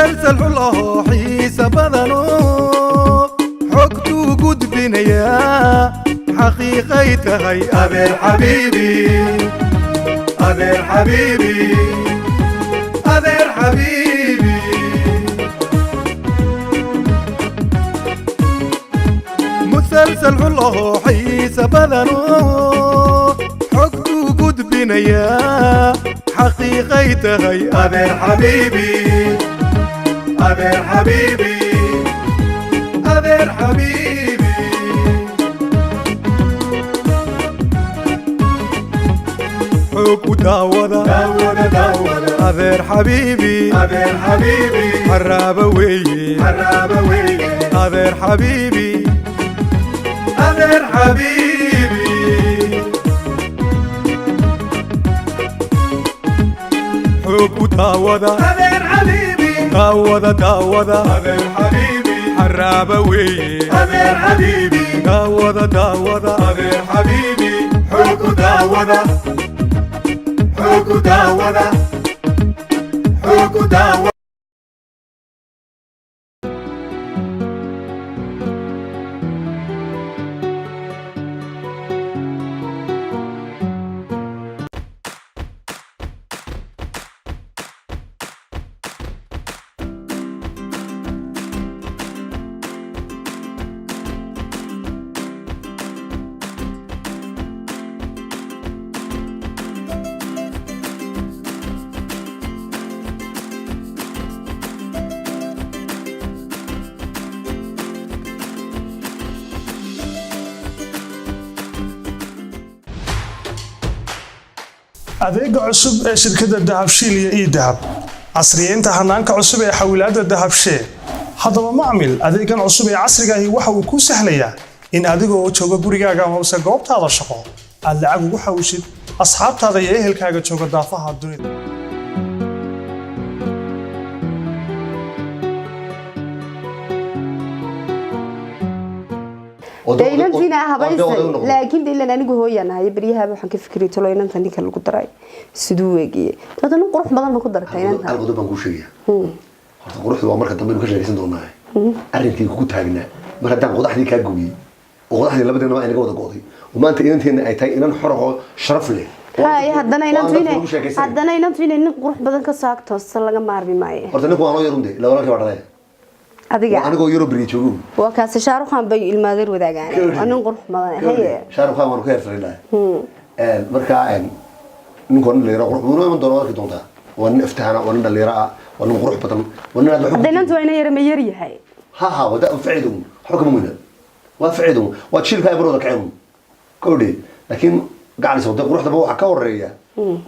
Musalsal xul ahoo xiisa badano, xogtuu gudbinayaa xaqiiqay tahay. Adeer xabiibi, adeer xabiibi, adeer xabiibi. Musalsal xul ahoo xiisa badano, xogtuu gudbinayaa xaqiiqay tahay. Adeer xabiibi, adeer xabiibi, adeer xabiibi. Xoog u daawada, adeer xabiibi, adeer xabiibi, xaraaba weeye, xaraaba weeye, adeer xabiibi, adeer xabiibi. Xoog u daawada, adeer xabiibi, daawada, daawada, adeer xabiibi, xaraaba weeye, adeer xabiibi, daawada, daawada, adeer xabiibi, xoog u daawada, xoog u daawada, xoog u daawada. Adeega cusub ee shirkadda Dahabshiil iyo eDahab, casriyeynta hanaanka cusub ee xawilaadda Dahabshee. Haddaba macmil, adeegan cusub ee casriga ahi waxa uu kuu sahlayaa in adigoo jooga gurigaaga amase goobtaada shaqo aad lacag ugu xawishid asxaabtaada iyo ehelkaaga jooga daafaha dunida. Dee inantiina habaysay, laakiin de ilan anigu hooyaan ahay. Baryahaaba waxaan ka fikriy tolo inanta ninka lagu daray siduu weegiyey. Dabta nin qurux badan ba ku dartay inanta. Hal qodob baan kuu sheegaya horta. Quruxdu waa marka dambe aynu ka sheekaysan doonaa. Arrinkii kugu taagnaa mar haddaan qodaxdii kaa gooyey oo qodaxdii labadeenaba ay naga wada go'day oo maanta inanteena ay tahay inan xor oo sharaf leh. Hay, haddana oo inantu aan dadka inay lagu sheekaysanin. Haddana inantu inay nin qurux badan ka soo agtoosta laga maarmi maayo. Horta ninku waa noo yarun de, ila walaalkii baa dhalay. Adiga. Waa anigoo yaro beriya joogo. Waa kaasi, Shaarukhan bay ilmaadeer wadaagaan. Waa nin qurux badan, haye. Shaarukh Khan waanu ka heersanaynahay. Marka ninku waa nin dhalinyaro qurux badan, iman doona, arki doontaa. Waa nin iftihana, waa nin dhalinyaro ah, waa nin qurux badan, waa nin aad wax u Hadda inantu waa ina yara, ma yar yahay? Ha ha, wada ficilun waxba kama weyna, waa ficilun, waa jiilka ay barooda kaceen kowdhe. Laakiin gacalis wada quruxdaba waxaa ka horeeya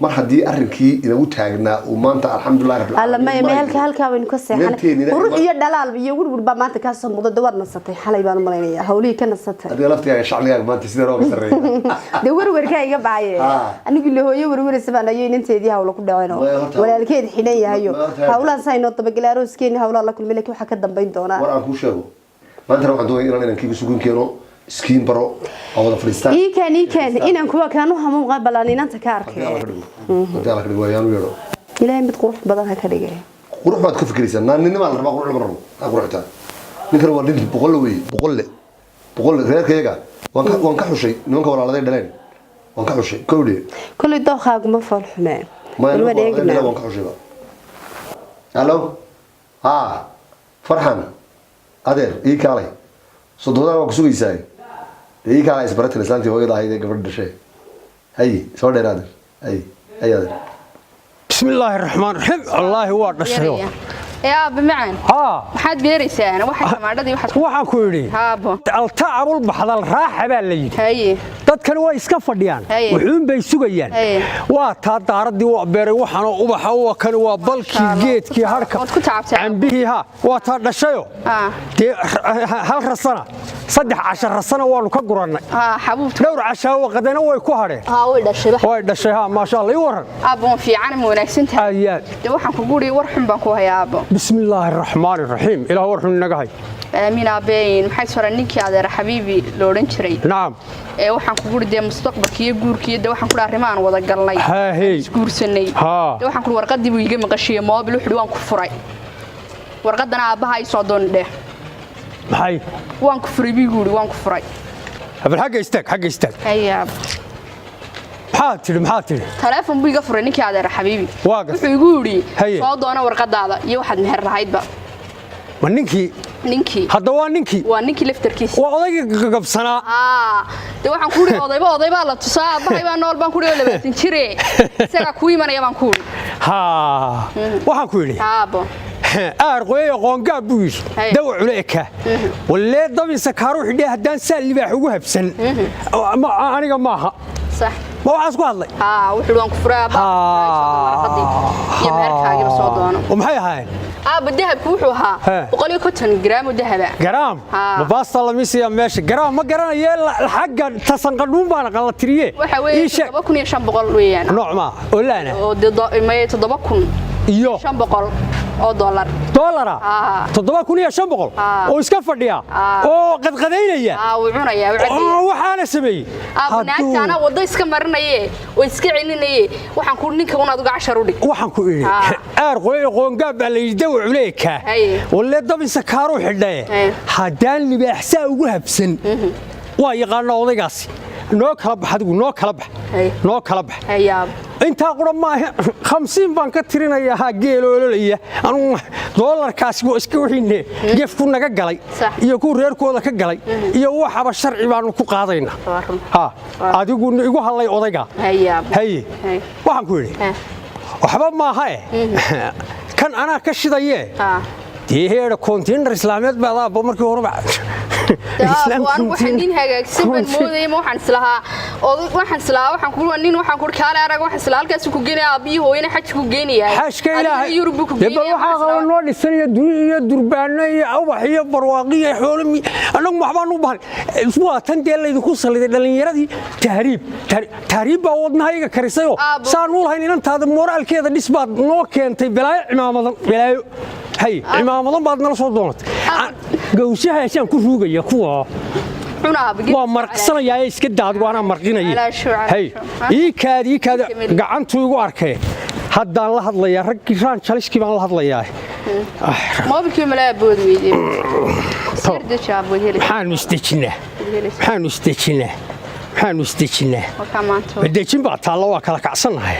mar haddii arrinkii inagu taagnaa uu maanta alxamdulillahi rabbil Alla maya, marayo. Halka halkaa baynu ka seexanay. Inanteennina Qurux iyo dhalaal iyo werwer baa maanta kaa soo muuqda. De waad nasatay xalay baan u malaynayaa, hawlihii ka nasatay. Adiga laftigaaga shacnigaaga maanta sidee looga sarreeya? Dee werwerkaa iga bacaye. Anigu ila hooyo werweraysa baan ayo, inanteedii hawla ku dhaceen oo Maya, horta- walaalkeed xidhan yahayo. Maya, horta- Hawlahan saa inoo dabagelay, arooskeeni hawlaa la kulmay, laakiin waxaa ka dambayn doonaa. War aan kuu sheego, maantana waxaan doonaya inaan inankiiga sugun keeno, iskiin baro oo wada fadhiistaan. Iikaan, iikaan inan kuwa kaan u hamuun balaan inanta ka Haddii Alla arkay. ka dhigo, haddii Alla ka dhigo, waayaan u yeedho. Ilaahay mid qurux badan ha ka dhigay. Qurux baad ka fikiraysaa, naanninimaa la rabaa, qurux lama rabo. Aa quruxtaa, ninkan waa nin boqolle wey, boqolle, boqolle. Reerkayaga waan ka xushay nimanka walaaladay dhaleen, waan ka xushay kowdhe. Kolley dooqaaguma fool xumee. Maya, Bal waan nimanka walaaladay dhaleen eegnaa. waan ka xushayba. Hallo, ha Farxan, adeer ii kaalay, soddonaan waa ku sugaysaa. Dee ii kaalay, isbaratin islaantii hooyada ahayd ee gabadha dhashay. Hay, soo dheer adeer, hay hay adeer. بسم الله الرحمن الرحيم، والله waa dhashayo. Ee aabbe macaan. Haa. Maxaad beeraysaa? Waxay tamaandhadii waxaad Waxaan ku yidhi, haabo. Altacabul baxdal raaxa baa la yidhi. Haye. Dadkani way iska fadhiyaan. Haye. Wuxuun bay sugayaan. Haye. Waa taa daaradii, waa beeray waxaanoo ubaxa, waa kani, waa balkii. Masha Allah. Geedkii harka. Waad ku tacabtay. Cambihii, ha, waa taa dhashayo. Dee hal rasana, 3 cashar rasana waanu ka gurannay. Haa, xabuubta. Dhowr cashaawo qadana way ku hadheen. Haa, way dhashay. Way dhashay, ha, maasha Allah. Ii waran. Aabbo, waan fiican, ma wanaagsan tahay? Aad iyo aad. Dee waxaan kugu uri, war xun baan ku hayaa aabbo. بسم الله الرحمن الرحيم، ilaah war xun inaga hay. Aamiin aabbeen. Maxay soo ninkii adeer xabiibi la odhan jiray? Nacam. Ee waxaan kugu uri dee mustaqbalkii iyo guurkii, dee waxaan ku dhahay arrimahan wada galnay. Haahey. Isguursanay. Haa. Dee waxaan ku uri warqadii buu iiga maqashiiyey moobil, wuxuu waan ku furay. Warqadana aabbaha ii soo doon dheh. Maxay? Waan ku furay buu yidhi, waan ku furay. Habal, xagga istaag, xagga istaag. Haye aabbo. Maxaad tidhi? Maxaad tidhi? Taleefon buu iga furay ninkii adeer xabiibi. Waa gartay. Wuxuu igu yidhi Haye. soo doono warqadaada iyo waxaad meher lahaydba. Ma ninkii? Ninkii. Hadda waa ninkii? Waa ninkii laftarkiisa. Waa odaygii gagabsanaa. Dee waxaan ku uri odayba odaybaa la tusaa, aabbahay baa nool baan ku uri oo 20 jire, isagaa kuu imanaya baan ku uri. Haa, waxaan ku yidhi Aabbo. Aar qoyay qoongaab buu yidhi. Haye. Dawa cule eka wallee dabinsa kaaruu xidhay haddaan saa libaax ugu habsan aniga maaha. Sax. Ma waxaas ku hadlay? Haa, wuxuu waan ku furay aabbaha warqadii iyo meherkaagiiba soo doono. Oo maxay ahaayeen? Aabba, dahabku wuxuu ahaa He. 150 garaam oo dahaba. Garaam? Haa. Ma baasta la miisaya meesha? Garaam ma garanaye, xagga tasanqadhuun baan aqan la tiriye. Waxa weeye Ii sheeg. 7500 weeyaan. Nooc maa oo laana? Oo dee maye 7500 iyo oo dollar. Doolara? Haa. 7500? Haa. Oo iska fadhiya? Haa. Oo qadqadaynaya? Aa, wuu cunayaa, wuu cabaya. Oo waxaana sameeyey? Aabba, naagta anaa waddo iska marinaye oo iska celinaye, waxaan ku ninka un adigu cashar u dhig. Waxaan ku idhi Haa. aar qoyay qoongaab baa la yidhi, dawa culeeka Haye. walle dabinsa kaaruu xidhaye Haye. haddaan libaaxsaa ugu habsan waa yaqaanaa odaygaasi. Noo kala bax adigu, noo kala bax. Haye. Noo kala bax. Haye aabba. Intaa qura maaha, 50 baan ka tirinayaa. Haa, geel ololaya anugu doolarkaasi waa iska wixiine gefku naga galay Sax. iyo kuwa reerkooda ka galay iyo waxaba sharci baanu ku qaadaynaa. Waa run. Ha, adigu igu hadlay odayga. Haye aabba. Haye. Haye. Waxaan ku yidhi He. waxba maaha eh, kan anaa ka shidaye. Haa. Dee heera konteynar islaameed baad aabbo markii horeba. Aabbo, anigu waxaan nin hagaagsan baan moodayay, ma waxaan islahaa oday, waxaan islahaa waxaan ku nin waxaan ku kaale arag, waxaan islahaa halkaas ku geenaya aabbihi hooyana xaj ku geenaya. Xaashka Ilaahay. Yurub buu ku Dee bal geenaya. waxaa qaba noo dhisan iyo duni iyo durbaano iyo ubax iyo barwaaqi iyo xoolo annagu waxbaan u bahan. Waa tan dee laydinku salliday dhallinyaradii tahriib. Tahriib baa wadnahayga karisayoo Aabbo. saan u lahayn inantaada mooraalkeeda dhis baad noo keentay balaayo cimaamadan, balaayo hay cimaamadan baad nala soo doonatay. Gawshahaasaan ku ruugaya kuwa. Cuna aabbo. Waa marqsanayaa ee iska daad, waanaa marqinaya. Calaasho, calaasho. Hey, ii kaadi, ii kaadi. Kamil. Gacantuu igu arkay haddaan la hadlayaa raggii raan jaliskii baan la hadlayaa. Moobilkii malaa bood weydii. Sirda jaabo heli. Maxaanu isdejinnaa? Maxaanu isdejinnaa? Maxaanu isdejinnaa? Wakaa maanta. Dejin baa taalla, waa kala kacsannahay.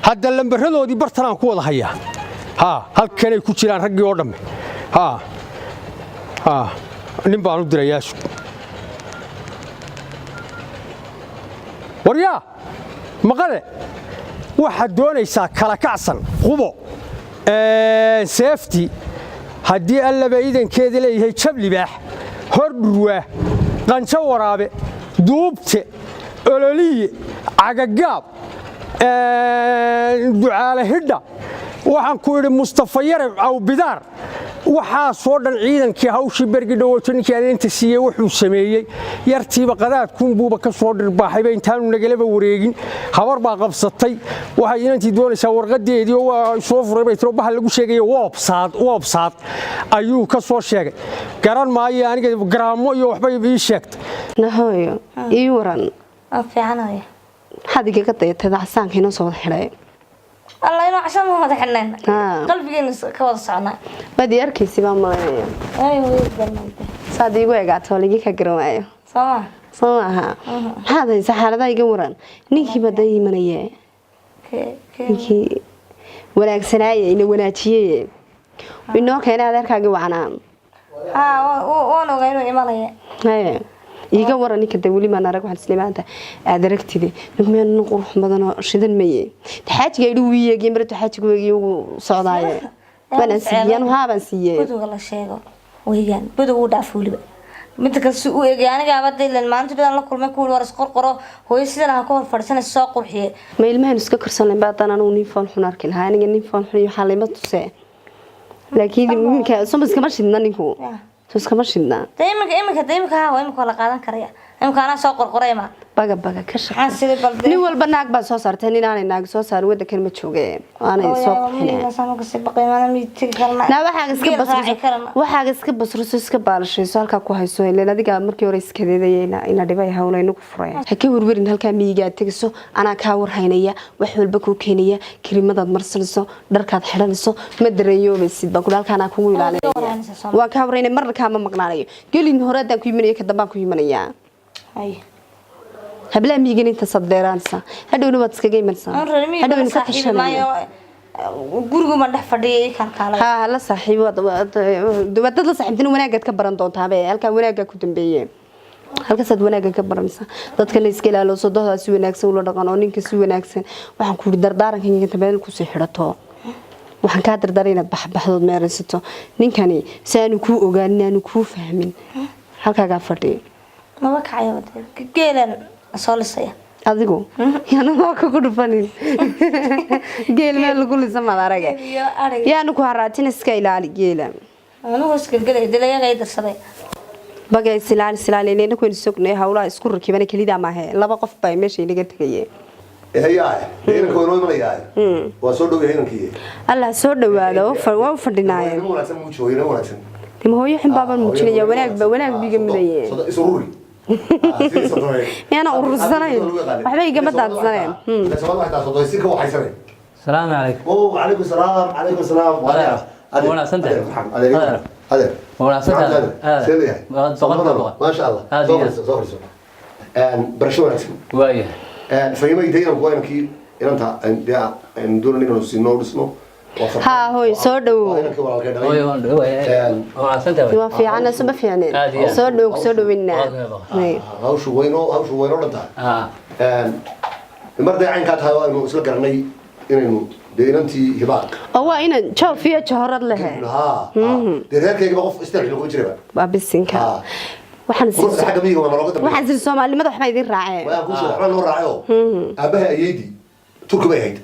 Hadda lambaradoodii bartanaan ku wada hayaa. Ha, halkanay ku jiraan raggii oo dhamme. Ha ha, nin baan u dirayaa. Sug waryaa maqale, waxaad doonaysaa kala kacsan qubo seefti haddii allaba iidankeeda leeyahay, jab libaax, hor dhurwaa, qanjo waraabe, duubte, ololiye, cagagaab, ducaale hidha, waxaan ku idhi Mustafa Yareb Awbidaar, waxaasoo dhan ciidankii hawshii bergi dhawoto ninkii adeenta siiyey wuxuu sameeyey yartiiba qadaadkuunbuuba ka soo dhirbaaxayba intaanu nagalaba wareegin. Habar baa qabsatay, waxay inantii doonaysaa warqadeedii oo waa soo furay bay tiro baha lagu sheegaya woobsaad woobsaad ayuu ka soo sheegay. Garan maayo aniga, garaamo iyo waxbay ii sheegtay. Nahooyo, ii waran. Waa fiicanaya. Maxaad igaga dayatay dacasaanka inoo soo wada xidhay? Alla inuu casho ma wada xidhnayn. Haa. Qalbigeenu ka wada soconaa. Waad ii arkaysi baan malaynaya. Ay way garnayde. Saad iigu eegaato ligi ka garan waayo. Soo ma? Soo maaha? Maxaad haysaa? Xaaladaha iga waran. Ninkii baa dan imanaye. Kee Ninkii wanaagsanaaye ina wanaajiyey inoo keenay adeerkaagii wacnaa. Haa, waan ogaa inuu imanaya. Haye, iiga waran ninka. De weli maan arag, waxaan isle maanta aad aragtide ninku meel nin qurux badanoo shidan maye. Xaajiga idhi wuu eegiyey maratu xaajigu eegiyey ugu socdaaye waanaan siiyey anu, haa baan siiyey. Budowga la sheego weeyaan, budow uu dhaaf weliba midda kale si u eegay anigaaba daylan maalinta badan la kulmay kuwii war isqorqoro hooyo sidan ha ka hor fadhisanaysa soo qurxiye. Ma ilmahan iska korsan lahayn baa haddaan anugu nin fool xun arki lahaa? Aniga nin fool xun iyo waxaa layma tusee, laakiin iminka suma iskama shidna ninku. Ya. Soo iskama shidna. De iminka haa, waa iminka waa la qaadan karaya. Imka anaa soo qorqoray ma. Baga baga ka Maxaan shaqo. Sidii bal Nin walba naag baa soo saartay, nin aanay naag soo saarin waddankan ma jooge, aanay soo qurxineen. Naa waxaaga iska basruso, waxaaga iska basruso, iska baalashayso, halkaa ku hayso. Ileen adiga markii hore iskadeedaya ina dhibay hawla inagu furay. Ha ka werwerin, halkaa miyigaad tegayso anaa kaa warhaynaya, wax walba kuu keenaya, karimadaad marsanayso, dharkaad xidhanayso, ma dareeyoobaysid baan kudhi. Halkaa anaa kugu ilaalinaya, waan kaa warhaynaya, marna kaama maqnaanayo. Gelin hore haddaan ku imanaya, ka dambaan ku imanayaa. Hablaha miyigan intaasaad dheeraanaysaa, hadhowna waad iskaga imanaysaa, hadhowna ka tashanaya. Gurigu ma dhex fadhiyay kalkaalay. Haa, la saaxiib, waad dad la saaxiibtina wanaagaad ka baran doontaaba. Halkaa wanaaggaa ku dambeeye, halkaasaad wanaagga ka baranaysaa. Dadkana iska ilaalo, sodohdaa si wanaagsan ula dhaqan oo ninka si wanaagsan. Waxaan ku yidhi dardaaranka inta meel kusii xidhato, waxaan kaa dardaaray inaad baxbaxdood meeraysato ninkani si aanu kuu ogaanin, aanu kuu fahmin. Halkaagaa fadhiya. Maba kacayo, geelan soo lisaya. Adigu yaanu waa kugu dhufanin. Geel meel lagu lisa maad araga? Iyo ariga. Yaanu ku haraatin, iska ilaali geela. Anigu isgelgelay dilayaga ay dirsaday. Baga isilaali, isilaali, inayna kuynu sognay hawlaha isku rakibana. Kelidaa maahe, laba qof baa meesha inaga tegayeen. Hayaa, inanka waa inoo imanayaa, waa soo dhow yahay inankii. Allah soo dhawaado, waa u fadhinaayeen. Hooyo wanaagsan muuji, hooyo wanaagsan. Dima hooyo xun baabaan muujinaya, wanaag ba wanaag biga mudaye. Is ururi. Miyaana urursanayn? Waxba igama daadsaneen. السلام عليكم. وعليكم السلام، عليكم السلام. Wanaagsan tahay. Adeer, adeer. Wanaagsan tahay. See leeyahay? Boqolkiiba boqol. Maasha Allah. Aad soo iyo aad. fadhiiso, soo fadhiiso. Barasho wanaagsan. Waaya. Fahimay inanku waa inankii inanta dee aan doonayno inaanu siino dhisno. Waa farxad. Haa, hooy, soo dhowow. Waa inankii walaalkay dhalay. Hooyo, waan dhawahay. Wanaagsan tahay. Waa fiican, suma fiicneen? Aad iyo aad. Soo dhow, soo dhowinaa. Boqolkiiba boqol. Hawshu waynoo dhan tahay. Mar dee caynkaa tahay oo aynu isla garanay inaynu dee inantii Hibaaq Oo waa inan joof iyo johorad lehe. Haa, dee reerkaygaba qof isdhex kuma jiraba. Waa bisinka. Waxaan Quruxda xagga miyiga waa nalooga dambeeya. Waxaan sir Soomaalinimada waxba idin raaceen. Waan ku sheegay, waxbaa noo raacay oo aabaha ayeydii Turki bay ahayd,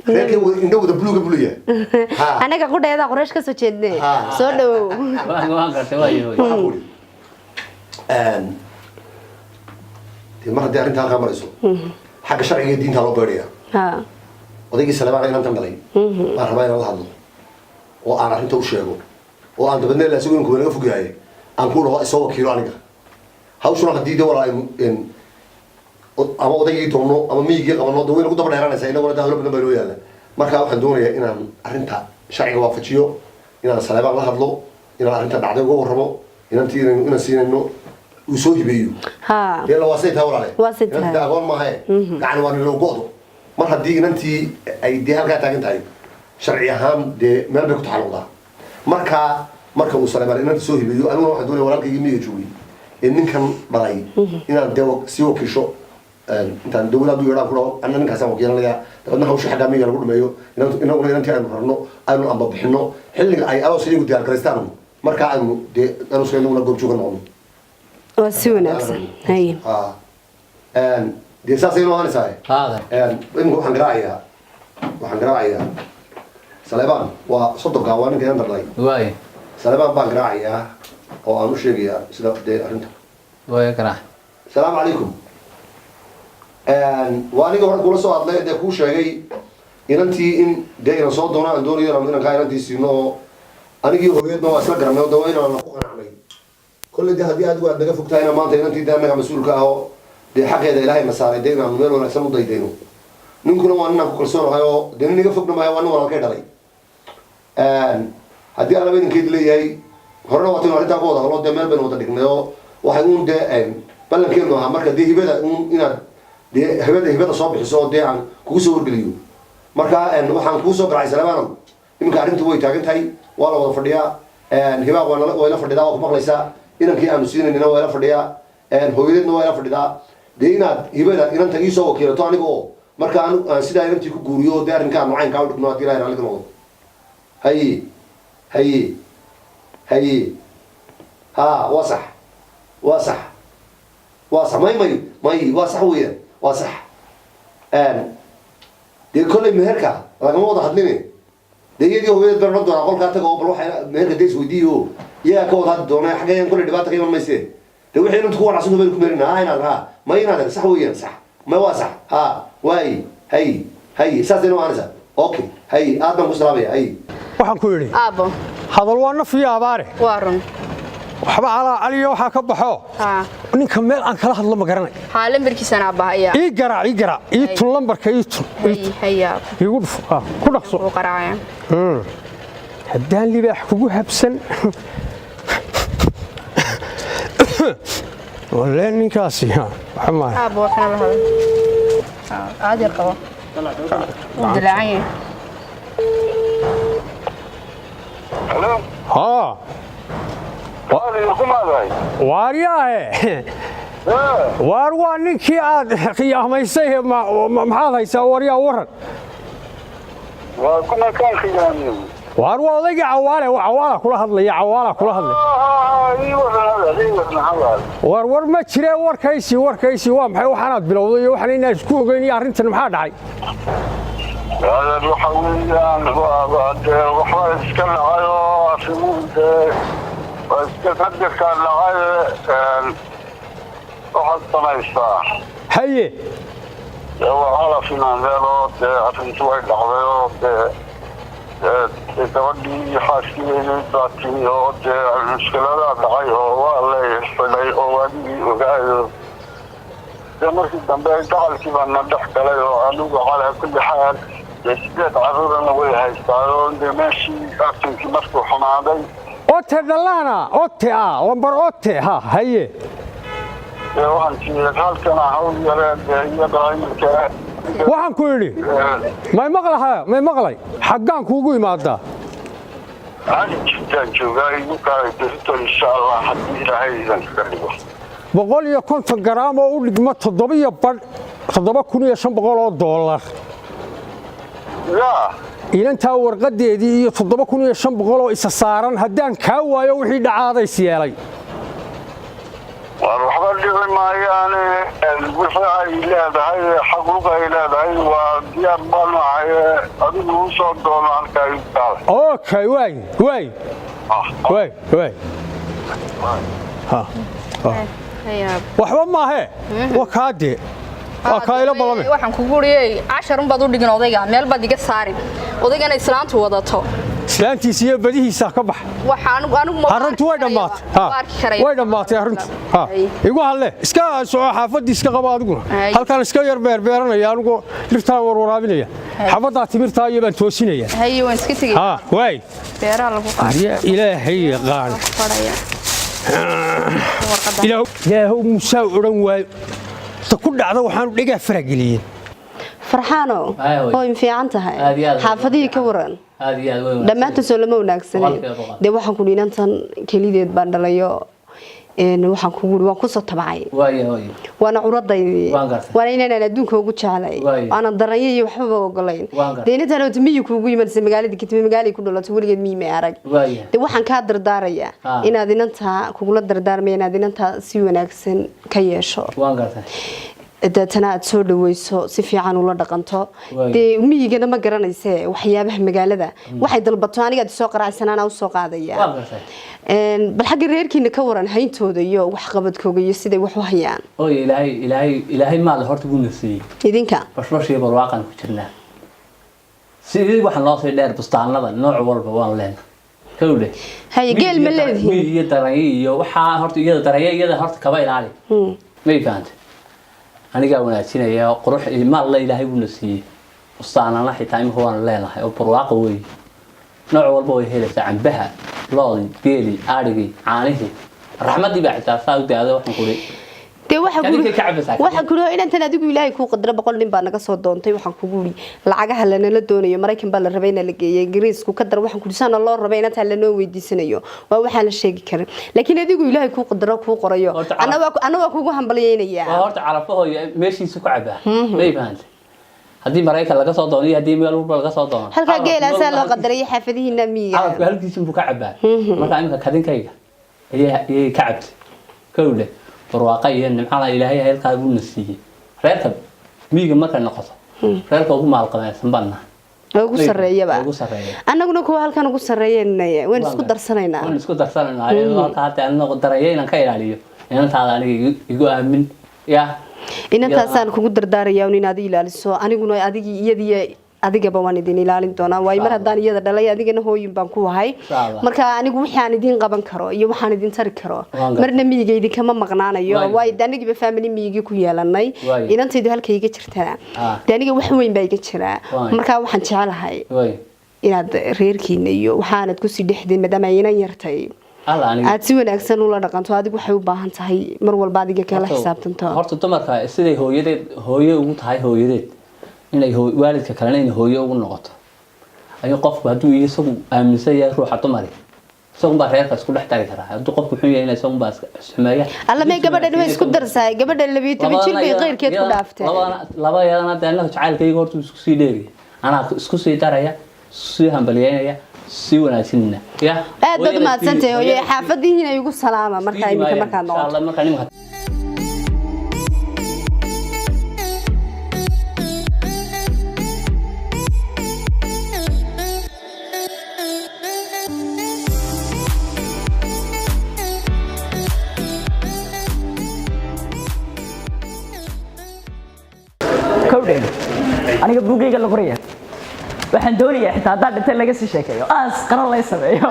reerkay indho wada buluuga buluya. Anaga qudheeda Qoreysh ka soo jeedne. Soo dhawow. Waan gartay, waayo hooyo. Waxaan ku idhi, dee mar haddii arrinta halkaa marayso, xagga sharciga iyo diinta loo beedhaya. Odaygii Saleebaan inantan dhalay baan rabaa inaan la hadlo oo aan arrinta u sheego, oo aan dabeedna ilaa isagu inanku naga fog yahay aan ku dhaho isoo wakiilo aniga. Hawshuna haddii de walaa aynu ama odaygii doonno ama miyigii qabanno, de way nagu daba dheeranaysaa, inaguna de hawlo badan baa inoo yaalla. Marka waxaan doonayaa inaan arrinta sharciga waafajiyo, inaan Saleebaan la hadlo, inaan arrinta dhacday uga warramo, inantii inaan siinayno uu soo hibeeyo. Dee la waa say tahay, walaale. Waa say tahay. Inantii agoon maahae, gacan waa niloo go'do. Mar haddii inantii ay dee halkaa taagan tahay, sharci ahaan dee meel bay ku taxalluqdaa. Markaa marka uu Saleebaan inanta soo hibeeyo, aniguna waxaan doonaya walaalkaygii miyiga joogay ee ninkan dhalay inaan dee sii wakiisho, intaan dawladda u yeedhaan ku dhaho anna ninkaasaan wakiilanayaa, dabeedna hawsha xaggaa miyiga lagu dhameeyo, inaguna inantii aynu rarno, aynu amba bixino xilliga ay aroos iyagu diyaar garaystaan, markaa aynu dee arooska inaguna goobjooga noqono. Waa si wanaagsan, haye. Dee saasay inoo ahaanaysaa. Haadan. Iminka waxaan garaacayaa Saleebaan, waa 30-ka, waa ninka inanta dhalay. Waaya. Saleebaan baan garaacayaa oo aan u sheegayaa sida dee arrinta. Waaya, garaac. Asalaamu calaykum. Waa aniga hore kula soo hadlay, dee kuu sheegay inantii in dee inan soo doono, aan doonayo inaan inankaa inantii siino, oo anigii hooyadna waa isla garanay oo de waa inaan ku qanacnay. Kolley dee haddii adigu aad naga fog tahayna, maanta inantii dee annaga mas-uulka ah oo dee xaqeeda Ilaahay na saaray dee inaanu meel wanaagsan u daydayno. Ninkuna waa ninaan ku kalsoonahay oo dee nin iga fogna maayo, waa nin walaalkay dhalay. Haddii alaba idinkeed leeyahay, horena waataynu arrintaa ku wada hadlo, dee meel baynu wada dhignay oo waxay uun dee ballankeenu ahaa marka dee hibada uun inaad dee hibada soo bixiso oo dee aan kugu soo wargeliyo. Marka waxaan kuu soo garacay, Saleemaanow, iminka arrintu way taagan tahay, waa la wada fadhiyaa. Hibaaq waa nala way la fadhidaa, waa ku maqlaysaa. Inankii aanu siinaynina waa ila fadhiyaa, hooyadeedna waa ila fadhidaa. Dee inaad hibada inanta ii soo wakiilato aniga oo marka aan sidaa inantii ku guuriyo, dee arrinka aanu caynkaa u dhigno, haddii Ilahay raalli ka noqdo. Haye, haye, haye. Ha, waa sax, waa sax, waa sax. May, may, may, waa sax weeyaan, waa sax. Dee kolley meherka lagama wada hadline, dee iyadii hooyadeed baan odhan doonaa qolkaa taga oo bal waxay meherka dee isweydiiyo, iyagaa ka wada hadli doona. Xaggaygan kolley dhibaata ka iman mayse. Dee wixii inantu ku wanaagsan baynu ku meerina. Ha inaad ha ma inaadan sax weeyaan, sax ma waa sax. Ha waay, hay hay, saasayna waanaysaa. Okay, hay, aad baan ku salaamaya, hay. Waxaan ku yidhi Aabo. Hadal waa naf iyo abaare. Waa run. Waxba calaa caliyo waxaa ka baxo. Ninka meel aan kala hadlo ma garanay. Haa, lambarkiisana aabba hayaa. Ii garaac, ii garaac, ii tun lambarka, ii tun. Hay hay aabo. Iigu dhufo, ku dhaqso. Wuu qaraacaya. Haddaan libaax kugu habsan walle ninkaasi waxa maaha. Aabo, waxna la hadal. Aad yar qabo. Wuu dilaacan yahay. Haa, waaryaahe, waar waa ninkii aad khiyaamaysay, maxaad haysaa waryaa? Waran waar waa odaygii Cawaale, waa Cawaala kula hadlaya, Cawaala kula hadlaya. War war ma jiree, warkaysi warkaysi waa maxay? Waxaanaad bilowday iyo waxaan inaan isku ogeyn iyo arrintan maxaa dhacay? Waxa weeyaan dee waxbaa iska dhacay oo arrimuhu dee waa iska qadarkaa dhacay. Waxaad samaysaa haye dee waa calaf inaaneel oo dee arrintu way dhacday oo dee gabadhii iyo xaaskii weyneyd baa timi oo dee mushkiladaa dhacay oo waa la xidhay oo waadigii ogaayo. Dee markii dambe dacalkii baa na dhex galay oo anigu calaa kulli xaal dee 8 carruurana way haystaa oo dee meeshii arrinkii markuu xumaaday. Ote dhalaana ote ah lambar ote ha haye. Dee waxaan tii halkana hawl yaree dee iyada iminka. Waxaan ku yidhi may maqlaha, may maqlay, xaggaan kuugu imaadaa? Ani Jidaan joogaa, igu kaalay berito insha Allah haddii Ilaahay idan kaga dhigo. 150 garaam oo u dhigma toddobiyo badh, $7,500. Yaa inantaa warqadeedii iyo 7,500 oo isa saaran haddaan kaa waayo wixii dhacaadays yeelay. Waar waxba dhici maayaane, wixii ay leedahay xaquuq ay leedahay waa diyaar baanu ahay, adigu u soo doono halkaa igu kaalay. Okay, waay waay waay waay. Ha, ha. Hay aabo. Waxba maahe, waa kaa dee, waa kaa ila balame. Waxaan kugu uriyey cashar unbaad u dhigin odayga, meel baad iga saarin odaygana islaantu wadato. Islaantiisa iyo badihiisa ka bax. Waxa anigu anigu ma Arrintu way dhammaatay. Ha, arki karaya. Way dhammaatay arrintu. Ha, igu hadle, iska soco xaafadii, iska qaba adiguna. Hay. Halkaan iska yar beerbeeranaya anigoo dhirtaan warwaraabinaya, xabaddaa timirtaa iyo baan toosinaya. Haye, waan iska tegey. Ha, waay. Beeraha lagu qaado. Arya Ilaahay yaqaan. Fadhaya. Ilaahow Musaa odhan waayo ta ku dhacda waxaanu dhegaa farageliyeen. Farxaano. Haye, hooyo. Hooy, ma fiican tahay? Aad iyo aad. Xaafadihii ka waran? Aad iyo aad way wanaagsan. Dhammaantood soo lama wanaagsaneyn? 100%. Dee waxaan ku inantan kelideed baan dhalayo, waxaan kugu waan kusoo tabacay. Waayo hooyo. Waana curadaydii. Waan gartay. Waana inaanan adduunka ugu jeclay. Waayo. Aanan daranya iyo waxbaba ogolayn. Waan gartay. Dee inantan oota miyi kuugu imanaysa magaalada katimi, magaalay ku dhalatay weligeed miyi may arag. Waayo. Dee waxaan kaa dardaarayaa inaad inantaa kugula dardaarmaya inaad inantaa si wanaagsan ka yeesho. Waan gartay. Deetana aad soo dhaweyso, si fiican ula dhaqanto. Waayo. Dee miyigana ma garanayse waxyaabaha magaalada waxay dalbato, anigaad soo qaracsan anaa usoo qaadaya. Waan gartay. Bal xagga reerkiina ka waran, hayntooda iyo waxqabadkooga iyo siday wax u hayaan? Hooyo, Ilaahay Ilaahay Ilaahay maal horta buu nasiiyey. Idinka bashbash iyo barwaaqan ku jirnaa. Sidii waxaan loo sii dheer bustaanada nooc walba waan leenahay, kowdhe. Haye, geel ma leedihiin? Miy iyo daranye iyo waxaa horta iyada daranye iyada horta kaba ilaali. May fahantay? Anigaa wanaajinaya oo qurux iyo maal la Ilaahay buu nasiiyey. Bustaanana xitaa imika waan leenahay oo barwaaqo weeye, nooc walba way helaysaa, cambaha, loodii, geelii, adhigii, caanihii, raxmadii baa xitaa saa u daado waxaan kuri. Dee waxa Adiga ka cabaysaa. Waxaan kuri inantan adigu Ilaahay kuu qadaro, 100 nin baa naga soo doontay. Waxaan kugu uri lacagaha lanala doonayo, Maraykan baa la rabay in la geeyo, Ingiriisku ka dar. Waxaan kuri saana loo rabay inantan lanoo weydiisanayo, waa waxaan la sheegi karin, laakiin adigu Ilaahay kuu qadaro kuu qorayo. Horta Ana waa kugu hambalyeynaya. Waa horta calafahooyo meeshiisu ku cabaa, may fahantay? Haddii Maraykan laga soo doono iyo haddii meel walba laga soo doono, halkaa calafku geelaasaa meel loo walba qadarayay xaafadihiina miyiga. Calafku halkiisun buu ka cabaa. Marka iminka kadinkayga ayay ka cabtay, kowdhe. Barwaaqa iyo nimcada Ilaahay halkaa buu na siiyey. Reerka miyiga markay noqoto, reerka ugu maalqabeynsan baan nahay. Ugu sarreeyaba. Ugu sarreeya. Annaguna kuwa halkan ugu sarreeyeen waynu isku darsanaynaa. Waan isku darsanaynaa, iyadoo halka hadda aan noqo daraya inaan ka ilaaliyo. Inantaada aniga igu aamin ya. Inantaasaan kugu dardaarayaa un inaad i ilaaliso. Aniguna adigii, iyadii, adigaba waan idin ilaalin doonaa, waayo mar haddaan iyada dhalay, adigana hooyin baan ku ahay. Insha Allah. Marka anigu wixii aan idin qaban karo iyo waxaan idin tari karo, Waan gartay. marna miyiga idinkama maqnaanayo. Waayo. Waayo de anigiiba family miyigii ku yeelanay. Waayo. Inantaydu halka iga jirtana, de aniga wax weyn baa iga jiraa. Waayo. Marka waxaan jecelahay Way. inaad reerkiina iyo waxaanad kusii dhexdin, maadaama ay inan yartay, Alla aniga aad si wanaagsan ula dhaqanto. Adigu waxay u baahan tahay mar walba adiga kala xisaabtanto. Horta dumarka siday hooyadeed hooyo ugu tahay, hooyadeed inay waalidka kalena inay hooyo ugu noqoto ayuu qofku hadduu isagu aaminsan yahay ruuxa dumari, isagun baa reerka isku dhex dari karaa. Hadduu qofku xun yahay, isagun baa isxumeeya. Alla may, gabadhan way isku darsahay. Gabadhan 12 jir bay qeyrkeed ku dhaaftay. Laba iyadana dee annaga jacaylkayga horta isku sii dheeriya, anaa isku sii daraya, sii hambalyeynaya, sii wanaagsanina ya. Aad baad u mahadsantahay hooyo. Xaafadihiina igu salaama markaa iminka markaad Insha noqoto. Allah markaa nimanka. Kowdhen, aniga buugayga la qoraya waxaan doonayaa xitaa haddaan dhintay laga sii sheekeeyo, aas qaran lay sameeyo,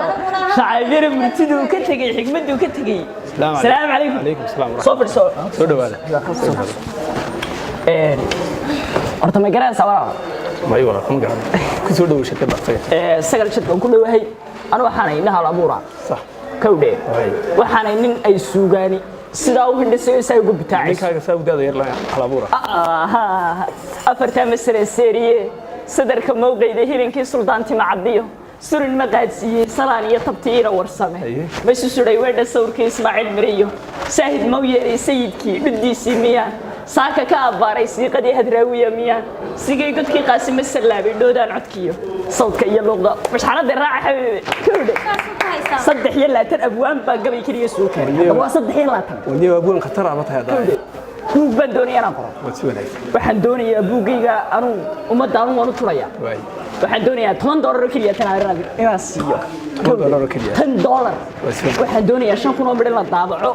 shacabyara murtiduu ka tegey, xigmaduu ka tegey. Salaamu calaykum. Calaykum salaam. Soo fadhiso. Soo dhawaada. Horta ma garanaysaa, walaal? May walaal, kuma garan. Ku soo dhawow shirkadda asaga. Sagal shirkan ku dhowahay. Anu waxaanay indhaha la abuuraa. Sax. Kowdhe, Waay. waxaanay nin ay suugaani sidaa u hindhisayo, saa ugu bitaacayso. Ninkaaga saa u daada yar la hal abuura. Afartaa masale seeriye sadarka mowqeyda hilinkii suldaanti macadiyo surin ma qaadsiiyey salaan iyo tabtiina warsame. Haye. Maysu suray weedha sawirkii Ismaaciil Miriyo saahid mau yeeray sayidkii dhuddiisii miyaan saaka ka abbaaray siiqadii hadraawiya miyaan sigay godkii Qaasima sallaabay dhoodaan codkiyo sawdka iyo luuqda mashxanada raaca xabiibi. Kowdhe, 23 abwaan baa gabay keliya soo kaaray. Waa 23. Wani abwaan khatar ah ma tahay hadda. Kowdhe, buug baan doonaya inaan qoro. Waad si wanaagsan. Waxaan doonayaa buuggayga anuu ummadda anuu waan u turaya. Waay. Waxaan doonayaa $10 oo keliya tan aan inaan siiyo. $10 oo keliya. $10. Waa si wanaagsan. Waxaan doonayaa 5,000 oo midh in la daabaco,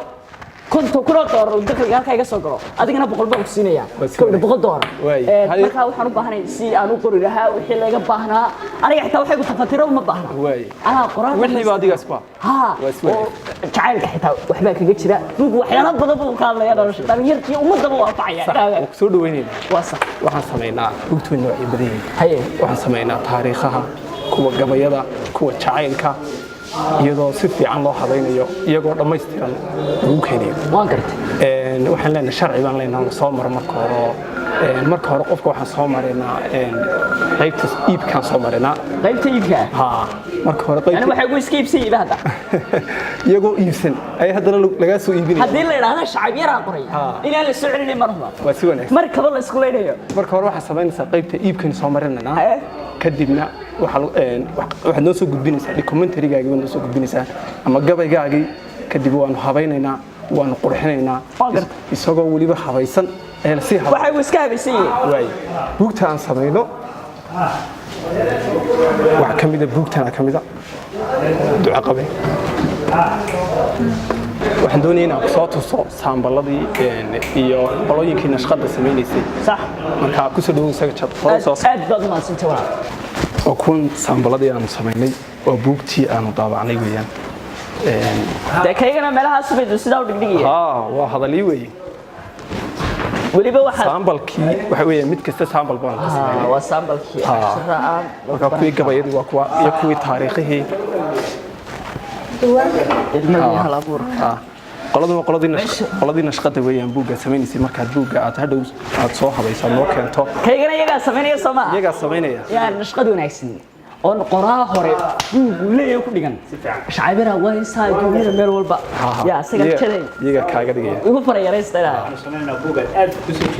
$50,000 oo dakhliga halkaa iga soo galo, adigana 100 baan ku siinayaa. Waa si Kowdha, wanaagsan. $100. Waay. Markaa waxaan u baahanay si aan u qori lahaa wixii laga baahnaa. Aniga xitaa waxay ku tafatiro uma baahna. Waay. Anaa qoraal. Wixii baa adigaas ku ah. Ha. Waa si oo wanaagsan. Jacaylka xitaa waxbaa kaga jira buug, waxyaalo badan buu ka hadlaya, nolosha dhalinyartii ummadaba waa anfacaya. Sax, waan ku soo dhawaynaynaa. Waa sax. Waxaan samaynaa buugtu way noocyo badan yihiin. Haye. Waxaan samaynaa taariikhaha, kuwa gabayada, kuwa jacaylka, iyadoo si fiican loo habaynayo, iyagoo dhammaystiran lagu keenayo. Waan gartay. Waxaan leenahay sharci baan leenahay la soo maro marka hore oo, marka hore qofka waxaan soo maraynaa qaybta iibkaan soo maraynaa. Qaybta iibka? Ha, marka hore yani qaybta waxay ku iska iibsan yihiin hadda. Iyagoo iibsan ayaa haddana lagaa soo iibinaya. Haddii la idhaahdo shacab yaraa qoray, Ha. inaan la soo celinin mar huba. Waa si wanaagsan. Mar kaba la isku leynayo. Marka hore waxaad samaynaysaa qaybta iibkaynu soo marinaynaa. Haye. Kadibna waxaad noo soo gudbinaysaa documentary-gaagii baad noo soo gudbinaysaa ama gabaygaagii. Kadib waanu habaynaynaa, waanu qurxinaynaa. Waan gartay. Isagoo weliba habaysan ee lasii habay. Waxay ku iska habaysan yihiin. Waay, buugta aan samayno waxaa ka mida buugtana ka mida duco qabe. Waxaan doonaya inaan kusoo tuso saambaladii iyo qolooyinkii nashqada samaynaysay. Sax. Markaa kusoo dhawow isaga jad hore soo Aad baad umahadsantay, walaal. Oo kuwan saambaladii aanu samaynay oo buugtii aanu daabacnay weeyaan. Dee kaygana meelahaas baydu sidaa u dhigdhigaya. Haa, waa hadalii weeye. Weliba waxaad saambalkii waxa weeye mid kasta saambal baan ka samaynay. Waa saambalkii. Haa. Cashara ah. Marka kuwii gabayadii waa kuwa iyo kuwii taariikhihii. Ilmadii hal abuurka. Qoladu waa qoladii nashqada weeyaan buugga samaynaysay. Markaad buugga aad hadhow aad soo habayso aad noo keento. Kaygana iyagaa samaynaya, soo maaha? Iyagaa samaynaya. Yaa nashqad wanaagsan oon qoraa hore buugu leeyahay ku dhigan shacabira waa insaa adduunyada meel walba yaa isaga jaday. Iyagaa kaaga dhigaya. Igu farayaraysta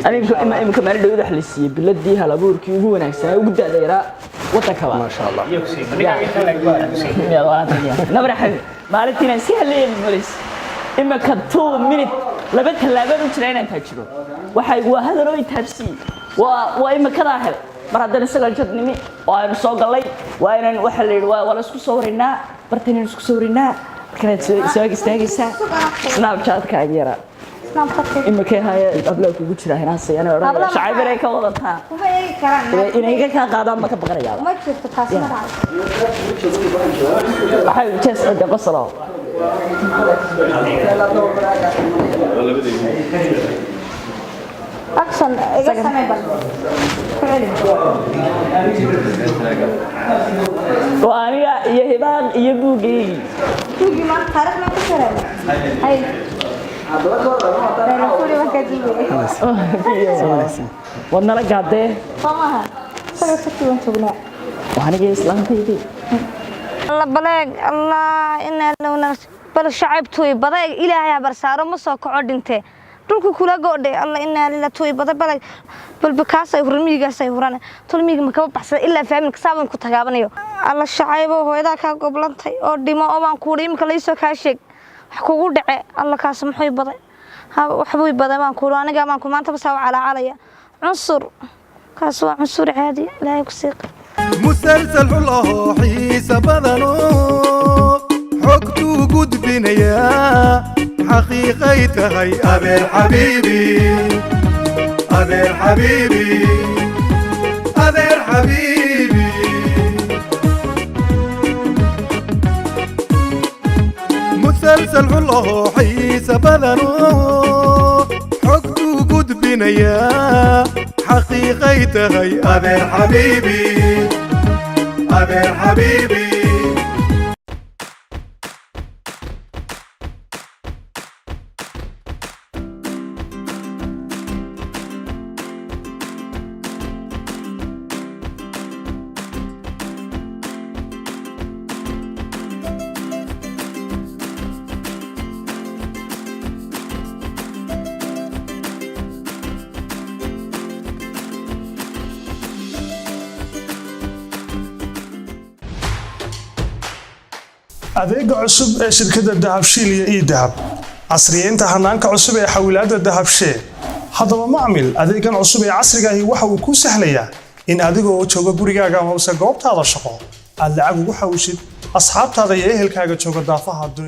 aniga imika maalin dhawada wax la siiyey biladii hal abuurkii ugu wanaagsanaa, ugu da'da yaraa waddankaba. Maasha Allah. Nabar xabi maalintiina iska hadlayeen molis imika 2 minute laba tallaabaan u jira inaan taajiro. Waxay waa hadaloo itaabsiiyey, waa imikadaa helay. Mar haddana isaga jadnimi oo aynu soo gallay, waa inaan waxa la yidhi waa la isku soo warinaa, bartanaynu isku soo warinaa. Kanaad soo ag istaagaysaa Snapchatkaaga yaraa. Imakay haya ablaa kugu jira hinaasayana odhanaya Hablaha shacayb inay ka wadataa. Kuma eegi karaan. Inay iga kaa qaadaan ma ka baqanayaaba. Ma jirto taas, ma dhacdo. Waxay jees de qoslo. Action iga samee bal. Ku celi. Waa aniga iyo Hibaaq iyo buuggeygii. Buuggii maanta taariikh ma ku jiraa? Hay. Layla Furi waan kaa duubaya. Waad nala gaadee. Soo maaha. Isaga shaki waan joognaa. Waa aniga iyo islaantaydii. Alla baleeg, Allah inaa lowna bal shacabtuy badeeg, Ilaahay ha barsaaro, ma soo kaco dhinte dhulku kula go'dhay. Alla inaa lila tuy bada badeeg bal bakaas ay huran miyigaas ay huran tol miyiga ma kaba baxsada ilaa faamilka saaban ku tagaabanayo. Alla shacaybo, hooyadaa kaa goblantay oo dhimo oo baan kuudhi imika laysoo kaa sheeg wax kugu dhace. Alla kaas muxuu baday? Ha waxbuu baday baan kuudhi aniga baan ku maanta basaa u calaacalaya. Cunsur kaas waa cunsur caadi, Ilaahay ku siiqa. Musalsal xul ahoo xiisa badano xogtuu gudbinayaa xaqiiqay tahay. Adeer xabiibi, adeer xabiibi, adeer xabiibi. Musalsal xul ahoo xiisa badano xogtuu gudbinayaa xaqiiqay tahay. Adeer xabiibi, adeer xabiibi. Adeega cusub ee shirkadda Dahabshiil iyo eDahab, casriyeynta hanaanka cusub ee xawilaadda Dahabshee. Haddaba macmil, adeegan cusub ee casriga ahi waxa uu kuu sahlayaa in adigoo jooga gurigaaga amase goobtaada shaqo aad lacag ugu xawishid asxaabtaada iyo ehelkaaga jooga daafaha dunida.